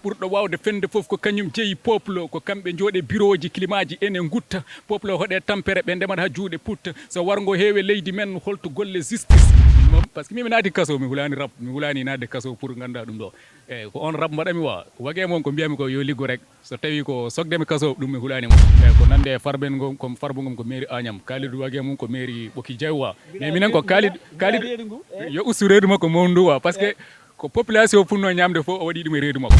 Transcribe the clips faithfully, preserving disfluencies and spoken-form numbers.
Ɓurɗo waawde fende fof ko kañum jeyi peuple, ko kamɓe njooɗe birooji, klimaaji ene ngutta. Peuple hoɗe tampere, ɓe ndemat haa juuɗe putta. So warngo heewe leydi men, holto golle justice? Min moom, parce que min mi naati kaso, mi hulaani rap, mi hulaani naatde kaso pour ngannda ɗum ɗo. Eeyi, ko on rap mbaɗami wa. Wage moom ko mbiyami ko yo liggo rek. So tawi ko sokde mi kaso, ɗum mi hulaani mo. Eeyi, ko nande e Farben ngom, comme Farba ngom ko mairie Agnam. Kalidou Wage mum ko mairie Ɓoki Jaywa. Mais minen ko Kalid, Kalid yo ustu reedu makko mawndu wa. Parce que ko population punno ñamde fof o waɗi ɗum e reedu makko.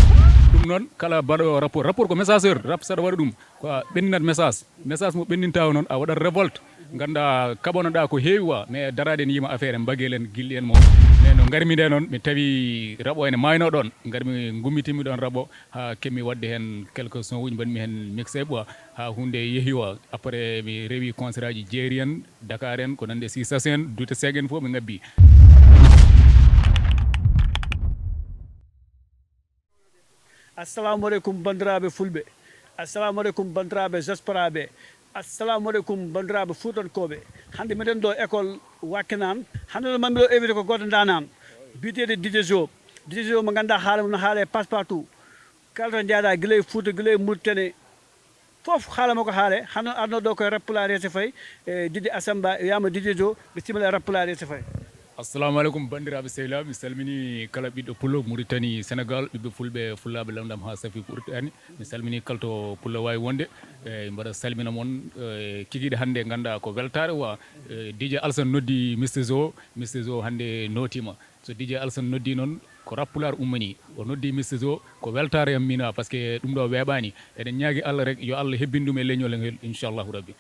Ɗum noon kala baɗo rapport, rapport ko messageur, rap saɗa waɗa ɗum ko a ɓenninat message. Message mo ɓenninta o noon a waɗat révolte. Ganda kaɓanoɗa ko heewi wa, mais darade en yima affaire en mbagel en gilɗi en mo. Mais no garmi nde noon mi tawi raɓo ene mayno ɗon, garmi gummitimi ɗon raɓo ha kemmi wadde hen quelques son uji mbaɗmi hen mixtape wa, ha hunde yeehi wa. Après mi rewi concert aji jeeri en, Dakar en, ko nande sisas en, dute seg en fof mi ngabbi. Assalamu aleykum banndiraaɓe fulɓe. Assalamu aleykum banndiraaɓe diaspora ɓe. Assalamu aleykum banndiraaɓe fuutankooɓe. Hannde miɗen ɗo école Wakinan. Hannde ɗo mammi ɗo invité ko gooto ndanan biyeteeɗo Didier Jo. Didier Jo mo ngannduɗaa haala mum no haala e passe partout. Kala to njaaɗa gila e Fuuta, gila e Mauritanie, fof haala makko haale. Hannde arno ɗo koye rap pulaar yeeso fayi. E Didier Assamba wiyama Didier Jo, ɓe simila rap pulaar yeeso fayi. Assalamu aleykum banndiraaɓe sehilaaɓe, mi salmini kala ɓiɗɗo pullo Mauritanie, Sénégal, ɓiɓɓe fulɓe, fullaaɓe, lamɗam haa safi ɓurtani. Mi salmini kala to pullo waawi wonde. Eyi, mbaɗa salmina mon. Eyi, kikiiɗe hannde ngannduɗaa ko weltaare wa. Eyi, Didier Alsan noddi Mister Zo, Mister Zo hannde nootiima. So Didier Alsan noddi noon ko rap pulaar ummani. O noddi Mister Zo ko weltaare yam mina, parce que ɗum ɗo weeɓaani. Eɗen ñaagi Allah rek yo Allah hebbin ɗum e leñol ngel, inchallahu rabbi.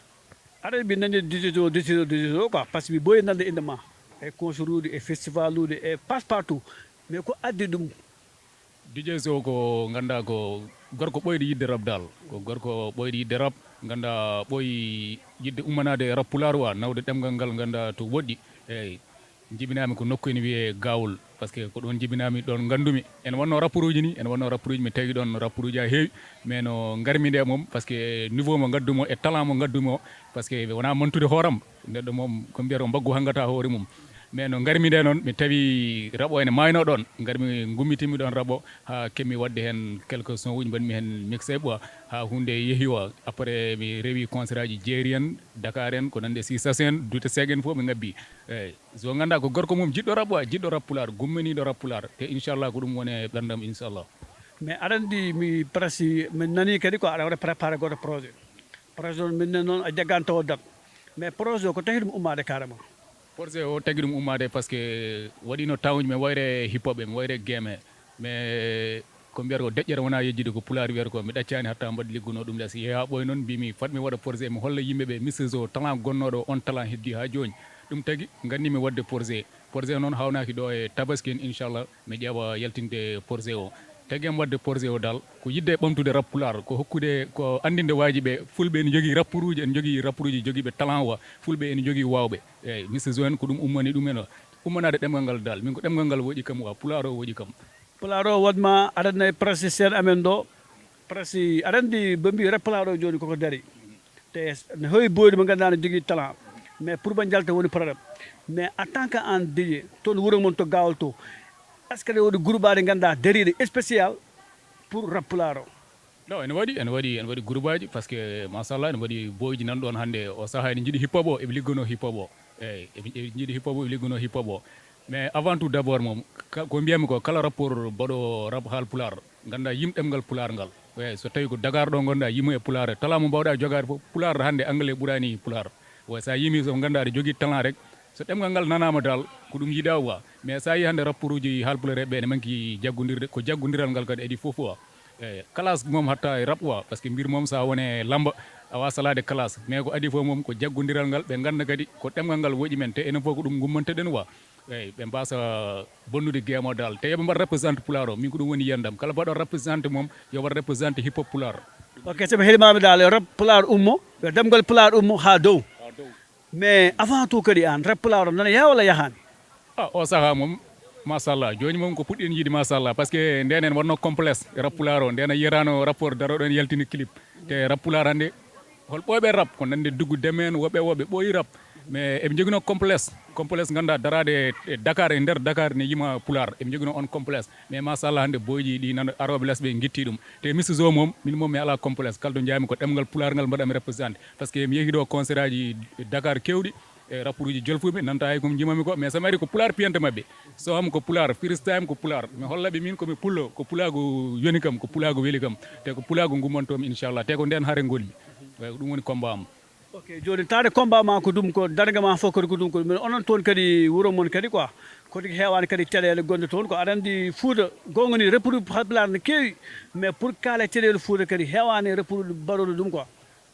Aɗa yiɗi nande Didier Zo, Didier Zo, Didier Zo quoi, parce que mi ɓooyi nande innde ma e concert uji, e festival uji, e passe partout. Mais ko addi ɗum? Didier Zo ko ngannduɗaa ko gorko ɓooyɗo yiɗde rap dal. Ko gorko ɓooyɗo yiɗde rap, ngannduɗaa ɓooyi yiɗde ummanaade e rap pulaar wa, nawde ɗemngal ngal ngannduɗaa to woɗɗi. Eeyi. Njibinaami ko nokku ene wiyee Gawol, parce que ko ɗoon njibinaami, ɗoon nganndumi. Ene wonnoo rapport uji nii, ene wonnoo rapport uji, mi tawi ɗoon rapport uji haa heewi, mais no ngarmi nde moom, parce que niveau mo ngaddu mo e talent mo ngaddu mo, parce que wonaa mantude hooram, neɗɗo moom ko mbiyata ko mbaggu hanngata hoore mum. Mais no ngarmi nde noon, mi tawi raɓo ene maayno ɗoon, ngarmi ngummitimi ɗoon raɓo haa kemmi waɗde heen quelques son uji, mbaɗmi heen mixtape wa, haa huunde yehi wa. Après mi rewi concert aji jeeri en, Dakar en, ko nande sisas en, dute seg en fof mi ngabbi. Eeyi. So ngannduɗaa ko gorko mum jiɗɗo rap wa, jiɗɗo rap pulaar, gummaniiɗo rap pulaar, te inchallah ko ɗum woni e ɓerndam inchallah. Mais aɗa anndi mi presque mi nanii kadi ko aɗa waɗa préparé gooto projet. Projet on min ne noon a jaggaani tawa date. Mais projet o ko tawi ɗum ummaade carrément? Projet o tagi ɗum ummaade parce que waɗiino temps uji mi wayre hip hop e mi wayre game he. Mais ko mbiyata ko deƴƴere wonaa yejjude, ko pulaar wiyata ko, mi ɗaccaani hatta mbaɗa liggunoo ɗum les. Yehi haa ɓooy noon mbimi fat mi waɗa projet, mi holla yimɓe ɓe Mister Zo talent gonnooɗo o, on talent heddii haa jooni. Ɗum tagi nganndiimi waɗde projet. Projet o noon haawnaaki ɗo e tabaski en, inchallah mi ƴeewa yaltinde projet o. Tagi am waɗde projet o dal ko yiɗde ɓamtude rap pulaar, ko hokkude, ko anndinde waaji ɓe fulɓe ene njogii rappuruuji, ene njogii rappuruuji jogiiɓe talent wa, fulɓe ene njogii waawɓe. Eeyi, Mister Zo en ko ɗum ummani ɗum en o. Ummanaade ɗemngal ngal dal, min ko ɗemngal ngal woƴi kam wa, pulaar o woƴi kam. Pulaar o waɗma aɗa nayi presque seen amen ɗo, presque aɗa anndi ɓe mbi rap pulaar o jooni koko dari. Te ne heewi boyɗi mo ngannduɗaa ne jogii talent, mais pour ɓe njalta woni problème. Mais en tant que an Didier, toon wuro mon to Gawol to, est ce que aɗa waɗi groupe aɗa ngannduɗaa dariiɗo spécial pour rap pulaar o? Non, ene waɗi, ene waɗi, ene waɗi groupe aji, parce que machallah ene waɗi boyji nan ɗoon hannde o sahaa ene njiɗi hip hop o, eɓe liggonoo hip hop o. Eeyi, eɓe eɓe njiɗi hip hop o, eɓe liggonoo hip hop o. Mais avant tout d' abord moom, ka- ko mbiyatmi ko, kala rapport mbaɗo rap haal pulaar, ngannda yim ɗemngal pulaar ngal. Eeyi, so tawi ko Dakar ɗo ngonɗa, yimo e pulaar, talent mo mbawɗa jogaade fof, pulaar hannde, anglais ɓurani pulaar. Wa, so a yimi, so ngannda aɗa jogii talent rek, so ɗemngal ngal nanaama dal, ko ɗum yiɗa wa. Mais so a yi hannde rapport uji haal pulaar ɓe ene manki jaggondirde, ko jaggondiral ngal kadi adi fof wa. Eeyi, classe moom hatta e rap wa, parce que mbir moom so a wone lamba, a wawa salaade classe. Mais ko adi fof moom ko jaggondiral ngal, ɓe ngannda kadi ko ɗemngal ngal woƴi men, te enen fof ko ɗum ngummanteɗen wa. Eeyi, ɓe mbasa bonnude game o dal. Te yoɓe mbaɗ représente pulaar o, min ko ɗum woni yiyandam. Kala mbaɗo représente moom, yo waɗ représente hip hop pulaar. Ok, soɓe helimami dal, yo rap pulaar ummo, yo ɗemngal pulaar ummo haa dow. Mais avant tout kadi an, rap pulaar o nana yaha walla yahaani? Ah, o sahaa moom, machallah. Jooni moom ko puɗɗen yiide machallah. Parce que nden en wonno complexe e rap pulaar o. Nden a yiyataano rapport daroɗo en yaltini clip. Te rap pulaar hannde, hol ɓooyɓe rap, ko nande Duggu Deme en, woɓɓe woɓɓe ɓooyi rap. Mais eɓe njoginoo complexe. Complexe ngannduɗaa daraade e Dakar, e nder Dakar ne yima pulaar. Eɓe njogino on complexe. Mais machallah hannde boyji ɗi nan arooɓe les ɓe ngitti ɗum. Te Mister Zo moom, min moom mi alaa complexe. Kala to njaami ko ɗemngal pulaar ngal mbaɗami représenté. Parce que mi yehi ɗo concert aji Dakar kewɗi, e rapport uji jolfuɓe, nanta hay ko mi jimami ko. Mais so mi ari ko pulaar piyanta maɓɓe. So am ko pulaar, freestyle am ko pulaar. Mi holla ɓe min ko mi pullo, ko pulaagu yoni kam, ko pulaagu weli kam. Te ko pulaagu ngummantomi inchallah. Te ko nden hare ngonmi. Way ko ɗum woni combat am. Ok, joni taade combat ma ko ɗum ko darga ma fof kadi ko ɗum ko ɗum. Onon toon kadi wuro mon kadi quoi. Kodi heewani kadi caɗeele gonɗe toon ko aɗa andi Fouta gonga ni repuru halpulaar ne keewi. Mais pour kala caɗeele Fouta kadi heewani repuru baroɗo ɗum quoi.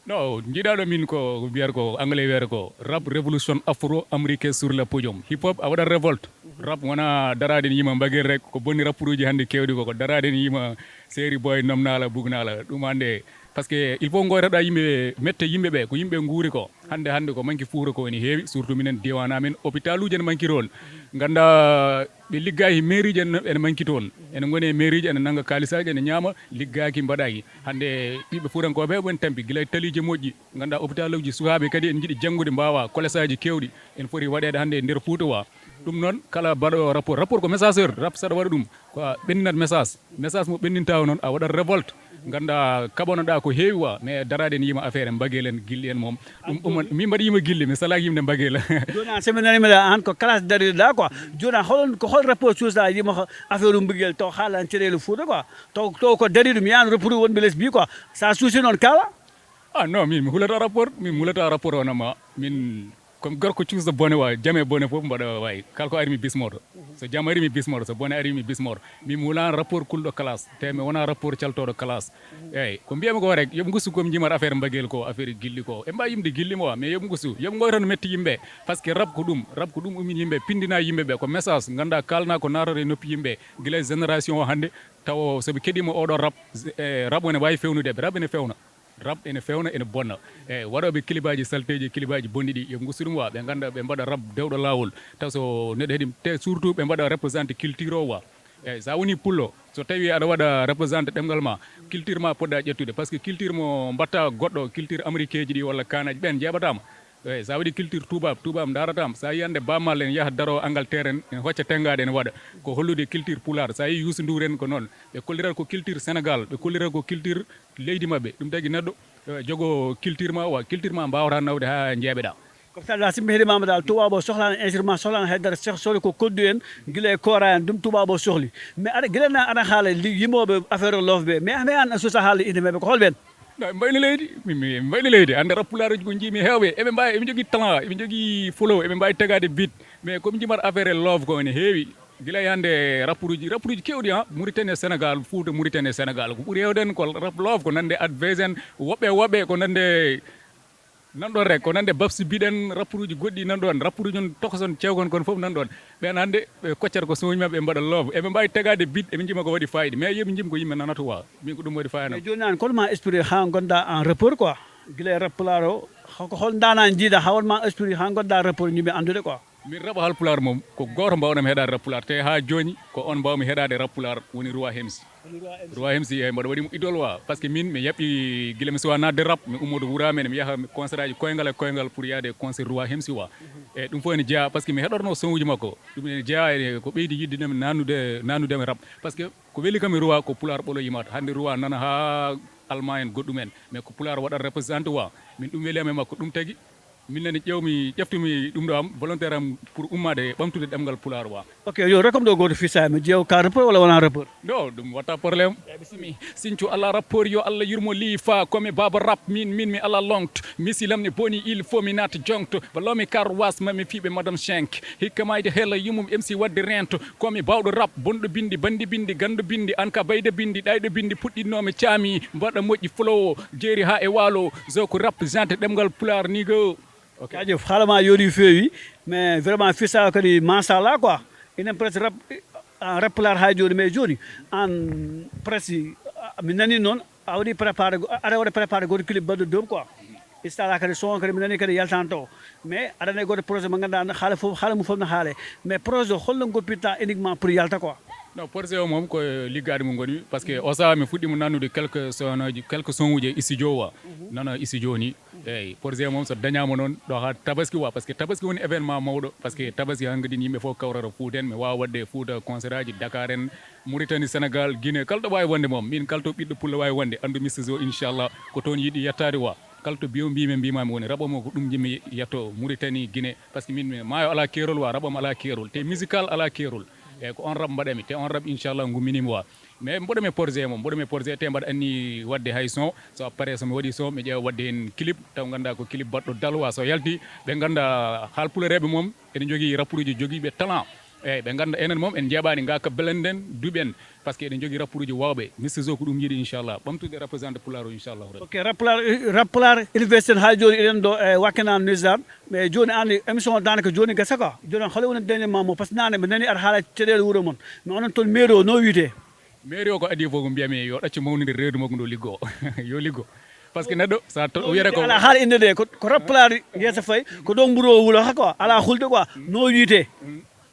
No, jiiɗaɗo min ko mbiyata ko anglais wiyata ko rap revolution afro américain sur le podium. Hip hop a waɗat révolte. Rap wona daraade ne yima mbagel rek, ko bonni rapport uji hannde kewɗi ko, ko daraade ne yima série boy nomnala bugnala. Ɗum hannde parce que il faut goytoɗa yimɓe mette yimɓe ɓe ko yimɓe nguuri ko. Hannde hannde ko manki fuura ko ene heewi, surtout minen diwan amen hôpital uji ene manki toon. Ngannda ɓe liggaki mairie ji ene ene manki toon. Ene ngoni e mairie ji ene nannga kalisaji ene ñaama, liggaki mbaɗaki. Hannde ɓiɓɓe fuurankoɓe ɓen tampi gila e taliji moƴƴi. Ngannda hôpital uji sukaɓe kadi ene jiɗi janngude mbawa collège aji kewɗi. Ene foti waɗede hannde e nder Fouta wa. Ɗum noon kala baɗo rapport, rapport ko messageur, rap saɗa waɗa ɗum ko a ɓenninat message. Message mo ɓenninta o noon a waɗat révolte. Ngannda kaɓanoɗa ko heewi wa, mais daraade ne yima affaire en mbagel en gilli en moom. Ɗum ɗum mi mbaɗi yima gilli, mi salaki yimde mbagel. Joni an somi nanima da an ko classe dariɗa quoi. Joni an hol ko hol rapport suusa yima affaire um mbagel taw haalan caɗele Fouta quoi. Taw taw ko dari ɗum yan rapport wonɓe les bi quoi. Sa suusi noon kala. Ah non, min mi hulata rapport, min mi hulata rapport wonama. Min comme gorko cuusɗo bone wa, jame bone fof mbaɗa wawi. Kala ko ari mi bismoto. So jam ari mi bismoto, so bone ari mi bismoto. Min mi wona rapport kulɗo classe, te mi wona rapport caltoɗo classe. Eyyi, ko mbiyami ko rek, yoɓe gustu komi jimata affaire mbagel ko, affaire gilli ko. E mbawi yimde gilli mo wa, mais yoɓe gustu, yoɓe goytan metti yimɓe. Parce que rap ko ɗum, rap ko ɗum ummin yimɓe, pindina yimɓe ɓe, ko message, ganda kalna ko natata e noppi yimɓe. Gila e génération o hannde, tawa soɓe keɗima oɗo rap, e, rap ene wawi fewnude ɓe, rap ene fewna. Rap ene fewna, ene bonna. Eyyi, waɗoɓe kilibaji salteji, kilibaji bonɗi ɗi, yo gustu ɗum wa, ɓe ganda ɓe mbaɗa rap dewɗo lawol. Taw so neɗɗo heɗi, te surtout ɓe mbaɗa représenté culture o wa. Eyyi, sa woni pullo, so tawi aɗa waɗa représenté ɗemgal ma, culture ma poɗɗa ƴettude. Parce que culture mo mbatta goɗɗo, culture américain ji ɗi walla kanaji, ɓen jeeɓatama. Eyyi, sa waɗi culture tubabe, tubabe daratama. Sa yi hande Baaba Maal en yaha daro Angleterre en, en hocca tengade ene waɗa. Ko hollude culture pulaar. Sa yi Youssou Ndour en ko noon. Ɓe kollirat ko culture Sénégal, ɓe kollirat ko culture leydi maɓɓe. Ɗum tagi neɗɗo, eh, jogo culture ma, wa culture ma mbawata nawde ha jeeɓeɗa. Comme ça, la simbi heɗi mama dal, tubaab o sohlano instrument, sohlano haydara, soh-, sohli ko koddu en, gila e koora en, ɗum tubaab o sohli. Mais aɗa, gila na aɗa haala li-, yimoɓe affaire love ɓe. Mais, mais an, a susa haala inde maɓɓe, ko holɓen? No, ɓe mbayni leydi, min mi mbayni leydi. Hande rap pulaaruji ko jiimi heewɓe, eɓe mbawi, eɓe jogui talent, eɓe jogui flow, eɓe mbawi tagade beat. Mais komi jimata affaire love ko ene heewi. Gila e hande rappuruji, rappuruji kewɗi ha Mauritanie e Sénégal, Fouta, Mauritanie e Sénégal. Ko ɓuri hewde en ko rap love, ko nande Advez en, woɓɓe woɓɓe, ko nande nan ɗon rek, ko nande Babsi Biɗen, rappuruji goɗɗi nan ɗon, rappuruji on tokoson cewkon kon fof nan ɗon. Ɓen hande ɓe koccata ko soñi maɓɓe ɓe mbaɗa love. Eɓe mbawi tagade beat, eɓe jima ko waɗi fayida. Mais yoɓe jim ko yimɓe nanata wa. Min ko ɗum waɗi fayida. Mais joni an, kono ma esprit ha gonda en rappeur quoi. Gila e rap pulaar o, ko hol dana jiiɗa ha won ma esprit ha gonda rappeur yimɓe andude quoi. Min rap halpulaar moom, ko gooto mbawɗam heɗaade rap pulaar. Te haa jooni, ko on mbawmi heɗaade rap pulaar woni Roi Hemsi. Roi Hemsi, eyi, mbaɗa waɗi mo idole wa. Parce que min, mi yaɓɓi gila mi suwa naatde rap, mi ummoto wura men, mi yaha concert aji koyngal e koyngal pour yaade concert Roi Hemsi wa. E ɗum fof ene jeyaa, parce que mi heɗorno son uji makko. Ɗum ene jeyaa e ko ɓeydi yiɗde mi nanude, nanude mi rap. Parce que ko weli kam e Roi, ko pulaar ɓolo yimata. Hannde Roi nana haa Allemagne en goɗɗum en. Mais ko pulaar waɗat représenté wa. Min ɗum weli am e makko. Ɗum tagi, min nani ƴeewmi, ƴeftumi ɗum ɗo am, volontaire am pour ummaade ɓamtude ɗemngal pulaar wa. Ok, yo rek kam ɗo gooto fisa mi ƴeew ka rappeur walla wona rappeur? No, ɗum watta problème. Eɓe simi. Sincu Allah rappeur yo Allah yurmo lifa, comme baba rap, min, min mi ala longt. Misilam ne boni, il faut mi naata jongto. Balomi kar was ma mi fiɓe madame Shank. Hikka mayde hela yumum M C wadde rento. Comme bawɗo rap, bonɗo bindi, bandi bindi, ganndo bindi, an ka bayde bindi, ɗayɗo bindi, puɗɗinno mi caami, mbaɗa moƴƴi flow, jeeri ha e waalo, zo ko rap, jante ɗemngal pulaar, nigga. Ok. Jaajëf, haala ma yooɗi feewi, mais vraiment fisa kadi machallah quoi. Enen presque rap, ah, rap pulaar ha jooni, mais jooni an presque, ah, mi nani noon a waɗi préparé go-, aɗa waɗa préparé goto clip baɗɗo doom quoi. Inchallah kadi son kadi mi nani kadi yaltanto. Mais aɗa nani goto projet mo ganduɗa haala fof, haala mum fof no haale. Mais projet holno goppirta uniquement pour yalta quoi? No, projet o moom ko liggaade mo ngoni, parce que o saha mi fuɗɗima nannude quelques sonoji, quelques son uji e studio wa. Nana studio ni. Eyyi, projet moom so dañaama noon ɗo haa tabaski wa, parce que tabaski woni événement mawɗo, parce que tabaski hankadi yimɓe fof kawrata Fuuta en, mi waawa waɗde Fuuta concert aji, Dakar en, Mauritanie, Sénégal, Guinée, kala ɗo waawi wonde moom, min kala to ɓiɗɗo pullo waawi wonde, anndu Mister Zo, inchallah, ko toon yiɗi yettaade wa. Kala to biyo mbimi mbimami woni raɓo mo ko ɗum jimmi yetto Mauritanie, Guinée, parce que min mi maayo ala keerol wa, raɓam ala keerol, te musical ala keerol. Eyyi, ko on rab mbaɗami, te on rab inchallah ngumminimi wa. Mais mboɗo mi projet mo, mboɗo mi projet te mbaɗa anni wadde hay son, so a pare so mi waɗi son, mi ƴeewa wadde hen clip, taw ganda ko clip baɗɗo dalwa so yalti, ɓe ganda haalpulareɓe moom, ene jogii rappuruji jogiiɓe talent. Eyyi, ɓe ganda enen moom en jeeɓani ga ka belenden duɓen, parce que eɗen jogii rappuruji wawɓe. Mister Zo ko ɗum yiɗi inchallah, ɓamtude représenté pulaar o inchallah. Ok, rap pulaar, rap pulaar université ha joni eɗen ɗo e wakkenan nusar, mais joni an émission o danaka joni gasa ka, joni hol woni dañde ma mo, parce que nane mi nani aɗa haala caɗele wuuro mon, mais onon toon mairie o no wiite? Mairie o ko adi fof ko mbiyami yo ɗaccu mawnide reedu makko ndu liggo, yo liggo. Parce que neɗɗo sa to o wiyata ko ala haala inde de, ko, ko rap pulaar yeeso fayi, ko ɗon mburo o wula ha quoi, ala hulde quoi, no wiite?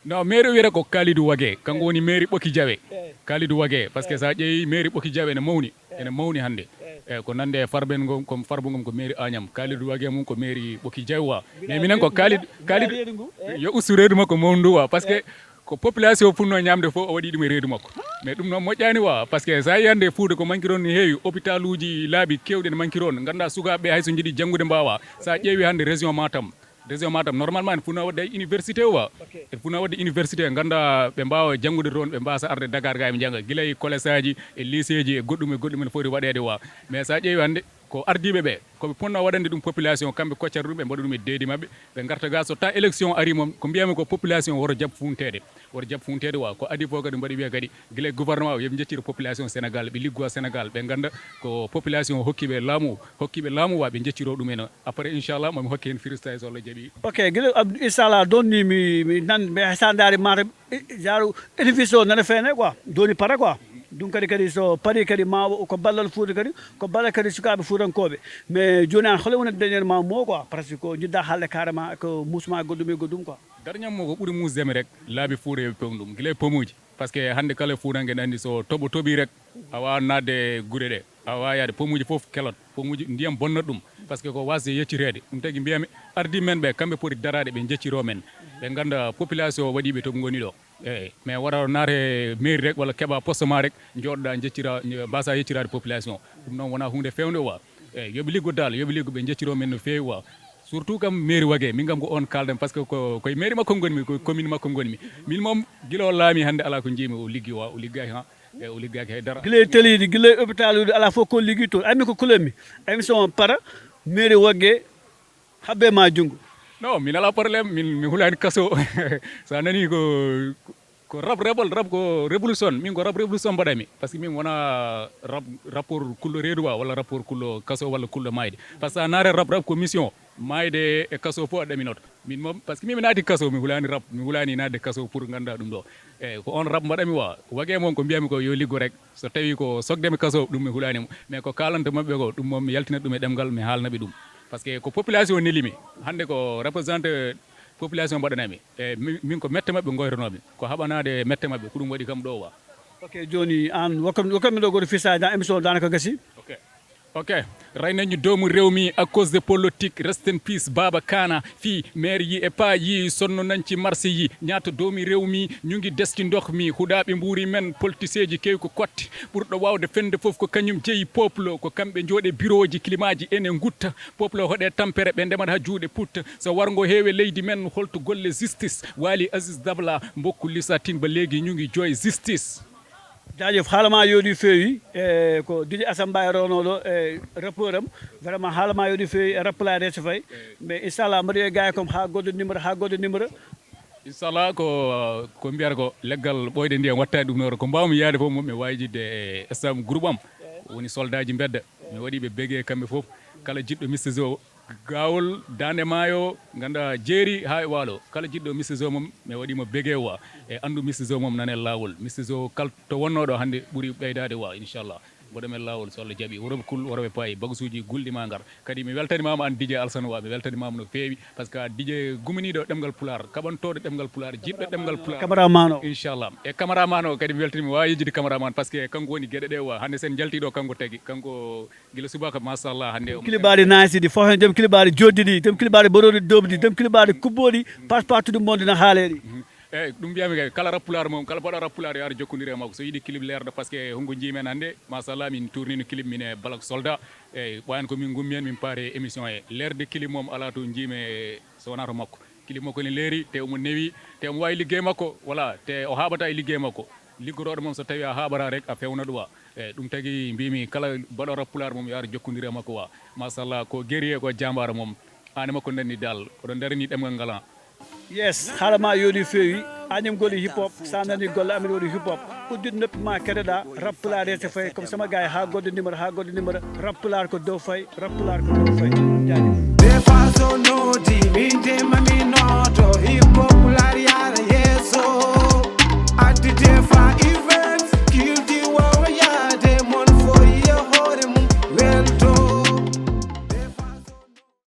No, mairie o wiyata ko Kalidou Wague, kanko woni mairie Ɓoki Jawe. Kalidou Wague, parce que sa ƴeewi mairie Ɓoki Jawe ene mawni, ene mawni hannde. Eyyi, ko nande e Farben ngom, comme Farba ngom ko mairie Agnam, Kalidou Wague mum ko mairie Ɓoki Jawe wa. Mais minen ko Kalidou, Kalidou, yo ustu reedu makko mawndu wa, parce que ko population o funno ñamde fof o waɗi ɗum e reedu makko. Mais ɗum noon moƴƴani wa, parce que sa yi hannde Fuuta ko manquir on no heewi, hôpital uji laabi kewɗi ne manquir on, ganda sukaɓe hay so jiiɗi janngude mbawa. Sa ƴeewi hannde région Matam, région Matam normalement ene funa wadde ay université o wa. En funa wadde université ganda ɓe mbawa janngude toon, ɓe mbasa arde Dakar ga ɓe jannga, gila e collège aji e lycée ji e goɗɗum e goɗɗum ene foti waɗede wa. Mais sa ƴeewi hannde ko ardiɓe ɓe koɓe ponno waɗande ɗum population, kamɓe koccata ɗum, ɓe mbaɗa ɗum e deedi mabɓe, ɓe garta ga so ta élection ari moom ko mbiyami ko population woto jaab funtede, woto jaab funtede wa. Ko adi fof kadi mbaɗi wiya kadi gila e gouvernement o yoɓe jecciro population Sénégal, ɓe liggo Sénégal, ɓe ganda ko population hokkiɓe laamu, hokkiɓe laamu wa, ɓe jecciro ɗum en. Après inchallah mami hokke hen freestyle so Allah jaɓi. Ok, gila Abdou, inchallah, ɗon ni mi, mi nan, mi sa ndaari Matam, eh, jaaru édifice o nana feene quoi, doni para quoi. Ɗum kadi, kadi so paari kadi ma o ko ballal Fuuta kadi, ko ballal kadi sukaaɓe fuutankoɓe. Mais joni an hol woni dañen ma mo quoi, parce que ko jiɗɗa haalde carrément ko musma goɗɗum e goɗɗum quoi. Dañam mo ko ɓuri musdemi rek, laabi Fuuta yoɓe pom ɗum, gila e pomuji. Parce que hannde kala fuutanke ne anndi so toɓo toɓi rek, a wawa nadde gure ɗe, a wawa yaade pomuji fof kelot, pomuji ndiyam bonnat ɗum. Parce que ko wasde yecciteede. Ɗum tagi mbiyami ardi men ɓe, kamɓe poti daraade ɓe jecciro men. Ɓe ganda population o waɗiɓe to ɓe ngoni ɗo. Eyyi, mais wara naate mairie rek walla keɓa poste ma rek, jooɗoɗa jeccira, mbasa yeccirade population. Ɗum noon wona hunde fewde wa. Eyyi, yoɓe liggo dal, yoɓe liggo ɓe jecciro men no fewi wa. Surtout kam mairie Wague, min kam ko on kaldan, parce que ko, koye mairie makko ngonmi, koye commune makko ngonmi. Min moom gila o laami hannde ala ko jiimi o liggi wa, o liggaki ha, e o liggaki hay dara. Gila e taliɗi, gila e hôpital uji, ala fof ko liggi toon. Ami ko kulami, émission para, mairie Wague, habbe ma junngo. Non, min ala problème, min mi hulani kaso. Sa nani ko, ko rap rebel, rap ko révolution, min ko rap révolution mbaɗami. Parce que min wona rap, rapport kullo reedu wa, walla rapport kullo kaso, walla kullo mayde. Parce que sa naare rap, rap ko mission. Mayde e kaso fof a ɗaminot. Min moom, parce que min mi naati kaso, mi hulani rap, mi hulani naatde kaso pour ganda ɗum ɗo. Eyyi, ko on rap mbaɗami wa. Wague moom ko mbiyami ko yo liggo rek. So tawi ko sokde mi kaso, ɗum mi hulani mo. Mais ko kalanta mabɓe ko, ɗum moom mi yaltinat ɗum e ɗemgal, mi haalna ɓe ɗum. Parce que ko population neli mi. Hannde ko représenté population mbaɗanami. E mi, min ko mette mabɓe goytonomi. Ko haɓanade mette mabɓe, ko ɗum waɗi kam ɗo wa. Ok, joni an, wakkam, wakkam ɗo goto fisa dans émission danaka gasi. Ok. Ok. Rey nañu doomu réew mi à cause de politique. Rest in peace, Baba Kana. Fii, maire yi e paa yi, sonn nañ ci marché yi. Ñaata doomi réew mi ñu ngi des ci ndox mi. Huɗaaɓe mbuuri men, politiseeji kewi ko kotte. Ɓurɗo waawde fende fof ko kañum jeyi peuple. Ko kamɓe njooɗe bureau ji, climat ji ene ngutta. Peuple hoɗe tampere, ɓe ndemat ha juuɗe putta. So warngo heewe leydi men, holto golle justice? Waali Aziz Dabla, mbokku Lisa Tine ba léegi ñu ngi jooy justice. Jaajëf, haala ma yooɗi feewi, e ko Didi Assane Mbaye ronoɗo e rappeur am. Vraiment haala ma yooɗi feewi e rappelade so fayi. Mais inchallah mbaɗi e gars yi comme ha goɗɗo numéro, ha goɗɗo numéro. Inchallah ko, ko mbiyata ko leggal ɓooyde ndiyam wattani ɗum noon, ko mbawmi yaade fof mi wawi jidde e staff groupe am. Woni soldat ji mbedda. Mi waɗi ɓe bege kamɓe fof. Kala jiɗɗo Mister Zo, Gawol, Dande Maayo, ganda jeeri ha e waalo. Kala jiɗɗo Mister Zo mom, mi waɗimo bege wa. E andu Mister Zo mom nane laawol. Mister Zo kal to wonno ɗo hannde ɓuri ɓeydaade wa, inchallah. Mboɗo men laawol, so Allah jaɓi, worɓe kul, worɓe paayi, bagasuuji gulɗi ma ngar. Kadi mi weltanimaama aan D J Alsan Wa, mi weltanimaama no feewi, par ce que D J guminiiɗo ɗemngal Pulaar, kaɓantooɗo ɗemngal Pulaar, jiɗɗo ɗemngal Pulaar. Cameraman o. Inchallah. E cameraman o kadi mi weltaniima, waawi yejjide cameraman, par ce que kanko woni geɗe ɗe wa. Hannde sen njaltii ɗo, kanko tagi, kanko gila subaka, machallah, hannde o. Kiliɓaaɗi nice ɗi, fof heen joom kiliɓaaɗi joɗɗi ɗi, joom kiliɓaaɗi mboɗooɗi doomɗi, joom kiliɓaaɗi kubbooɗi, passe partout du monde na haalee ɗi. Mhm. Eyyi, ɗum mbiyami kay, kala rap Pulaar moom, kala baɗo rap Pulaar yo ar jokkondir e makko. So yiɗi clip leerɗo, par ce que hongo njiimen hannde, machallah, min tournino clip min e Black Soldat. Eyyi, ɓooyan ko min ngummi heen, min paari e émission he. Leerde clip moom alaa to njiimi so wonaa to makko. Clip makko ne leeri, te omo newi, te omo waawi liggey makko, voilà, te o haaɓata e liggey makko. Liggorooɗo moom so tawi a haaɓata rek, a fewna ɗum wa. Eyyi, ɗum tagi mbimi kala baɗo rap Pulaar moom yo ar jokkondir e makko wa. Machallah, ko guerrier, ko jambaaro moom. Aan e makko ndenndi dal, oɗon ndarani ɗemngal ngal an. Yes, haala ma yooɗi feewi. Añam golle hip hop, sa nani golle amin waɗi hip hop. Uddit noppi ma keɗoɗa, rap Pulaar yeeso fayi, comme sama gars yi, ha goɗɗo numéro, ha goɗɗo numéro, rap Pulaar ko dow fayi, rap Pulaar ko dow fayi. Jaajëf. Be façon nodi, min de mamin